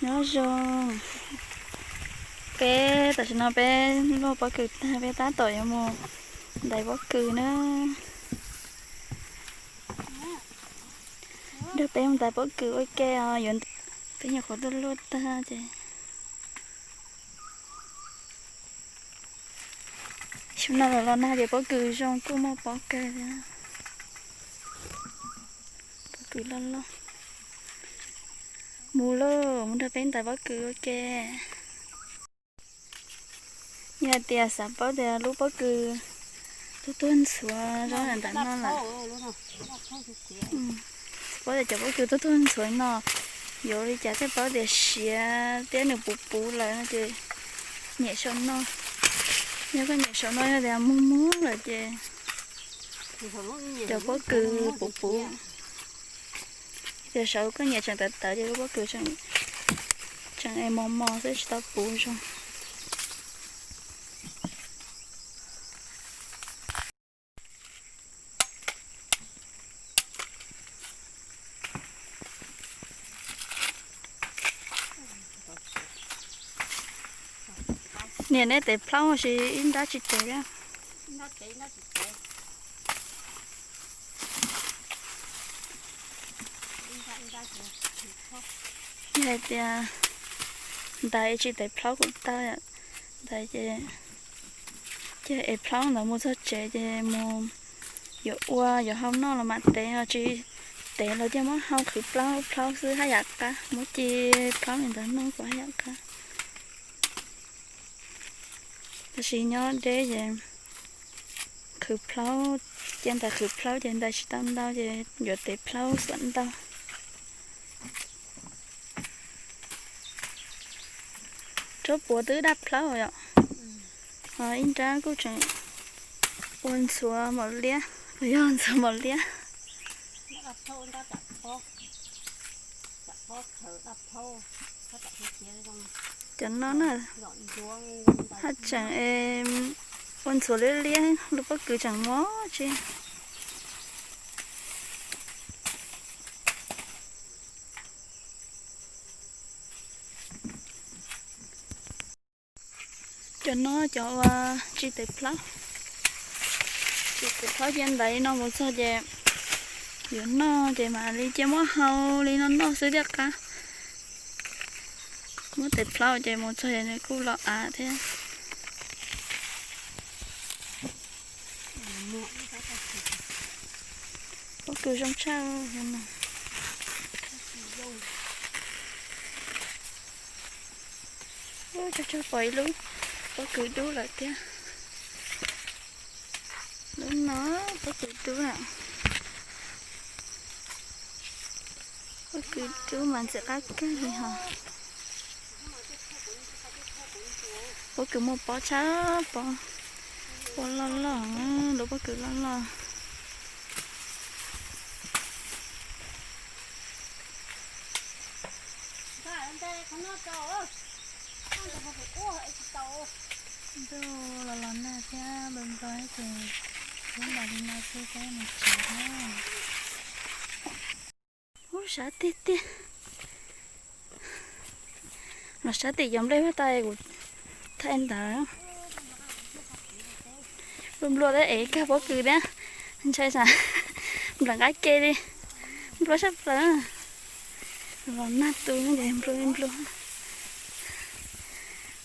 Nyob zoo. Peb tam sim no peb luaj pob kws tag, peb tab tom yuav mus ntais pob kws na. Nrog peb mus ntais pob kws ua ke os, yuav peb nyuam qhuav tuaj luaj tag ces. Xyoo no los los nag ces pob kws zoo kuj muaj pob kawg thiab. Pob kws loj loj. Mus lauj, mus nrog peb ntais pob kws ua ke. Yog hais tias xav paub tias lub pob kws tuaj tuag ntxhuav zoo ntawm no lawm, xav paub tias cov pob kws tuaj tuag ntxhuav no yuav ua li cas thiaj paub tias siav thiab nws puv puv lawm no ces nyem saum no. Yog koj nyem saum no yog tias muag muag lawm ces cov pob kws puv puv. Tias saum koj nyem tseem tawv tawv ces lub pob kws tseem es mos mos xwb tsis tau puv zoo. Niam, neb tev plaub sis ib nrab tsis tev thiab? Yog hais tias ntais tsis tev plaub kuj tau yom. Ntais ces, ces ev plaub ntawd mus txog tsev ces mus yuav ua yuav hau noj los mam tev, ho tsis tev los cia muab hau qhwv plaub plaub xwb haj yam qab, muab ci plaub li ntawd noj kuj haj yam qab. Tab sis nyob deb ces qhwv plaub, cia ntais qhwv plaub ces ntais tsis tau ntau ces yuav tev plaub xuam ntau. Tsob puav twb daj plaub yom. Ho ib nrab kuj tseem ua ntxhuav mos liab, los yog ntxhuav mos liab. Cov no na, haj tseem ua ntxhuav liab liab, lub pob kws tseem mob tsi. Cov no cov uas tsis tev plaub, tsis tev plaub cia ntais li no mus txog ces yuav noj ces mam li cia muab hau li no noj xwb thiaj qab. Muab tev plaub ces mus txog es nws kuj los av thiab. Pob kws zoo tshaj no. Ub, tsuag tsuag pom ib lub pob kws dub lawm thiab. Lub no pob kws dub lawm. Pob kws dub mas ntxim qab kawg li hos. Pob kws muaj pob tshaj pob, pob loj loj, lub pob kws loj loj. Ntuj los los nag thiab nplo nplo ces twb ntais li no xwb peb mus tsev na. Ub, sab tiag tiag. Los sab tim cov nplej huab tais kuv thaij ntawd. Nplua nplua thiab es kag pob kws thiab, ntshai tsam nplawm nqaij ke li. Nplua sab plaws. Los nag tu ces nplua nplua.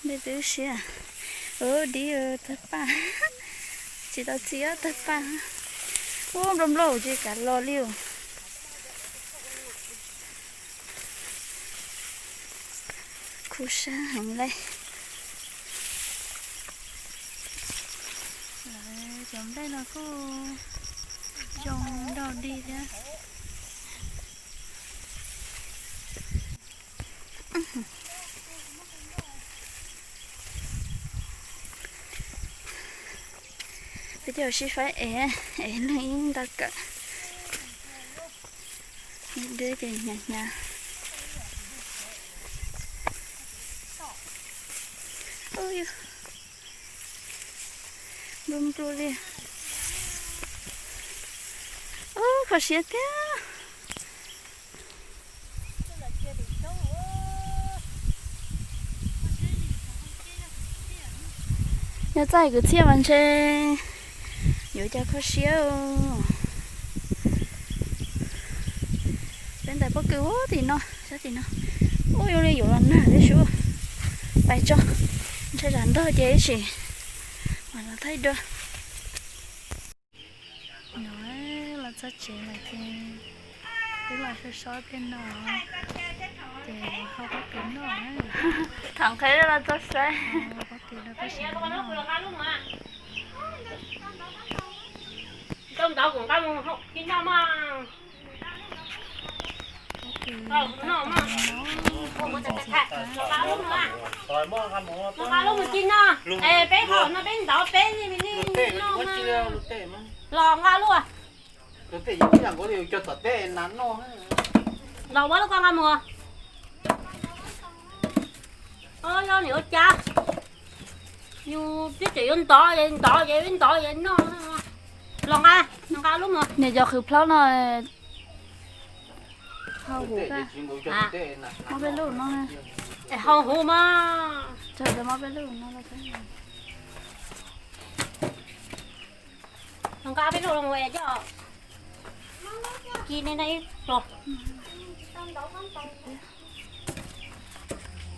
Nplej twb siab. Ub, dib tawg paj. Tsis tau txiv tawg paj. Ub, nplua nplua tsis kam los li os. Khuv sab heev li. Lawv cov nplej no kuj zoo nraug dig thiab. Peb cov sib faib ev, ev leej ib nta kawm. Deb ces hnyav hnyav. Nplua nplua li. Ub, kho siab thiab. Nyob txaj kwv txhiaj mas ntshe yuav cov kho siab. Peb ntais pob kws ua tim no, sab tim no. Ua yuav li yuav los nag thiab sub. Pais tso, ntshe zam ntog ces ib sim mam los thaij dua. No, los txog tsev lawm ces twb los so so tej no, ces hau pob kws noj. Thaum nqhis los txog saib. Pob kws rau peb sawv daws noj. Nqa lub mus ci no, es peb thaum no peb ntov peb li li no, los nqa lub. Los ua lub ko nqa mus. Yog niam ua cas, yus twb tseem yuav ntov es ntov es ntov es noj. Los nqa, nqa lub mus. Niam cov qhwv plhaub no, hau huv, mob peb lub no, hau huv mas. Mob peb lub no. Nqa peb lub los coj ci ne na ib pluag.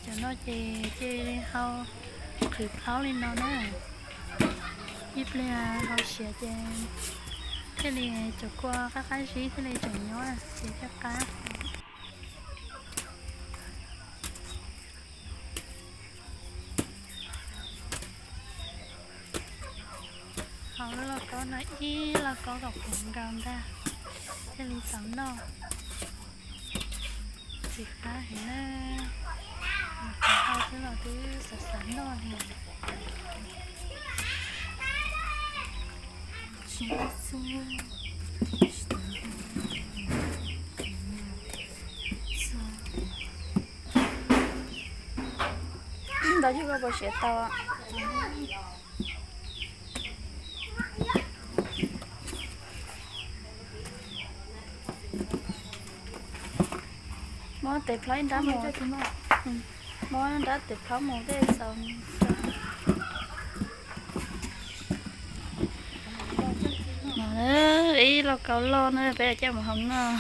Cov no ces cia li hau qhwv plhaub li no na. Ib pliag hau siav ces thiaj li cov kua qab qab zib thiaj li tseem nyob ces thiaj qab. Hau lub lauj kaub no ib lauj kaub kom puv nkaus ntag thiaj li xav noj. Txiv qab heev na, hau xwb los twb xav xav noj li. Ntau yog koj puas siav tau? Muab tes plhaub ib nrab mus, muab nrab tes plhaub mus tej xaus. Ib lauj kaub loj na peb coj mus hau noj.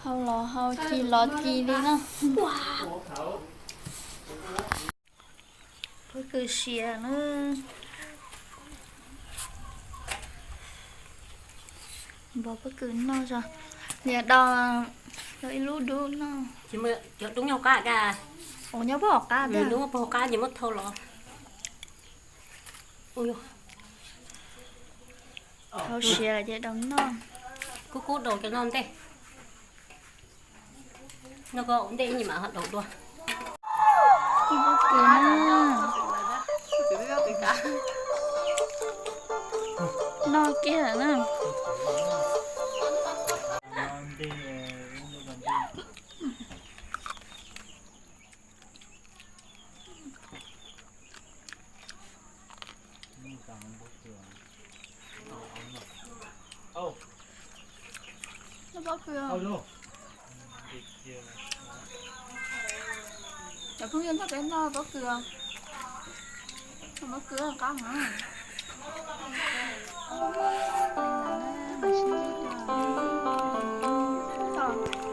Hau los hau, ci los ci li na. Pob kws siav na. Npog pob kws noj tso. Niam daus ib lub dub noj. Cov dub nyob hauv qab. Ua nyob puag hauv qab, dub puag hauv qab ces muab thau los. Hau siav ces daus noj. Kub kub daus cov no ntej. Noj koj ua ntej ib nyuag mam ho daus dua. Noj kiag na. Cov phooj ywg, nrog peb noj pob kws, pob kws qab heev.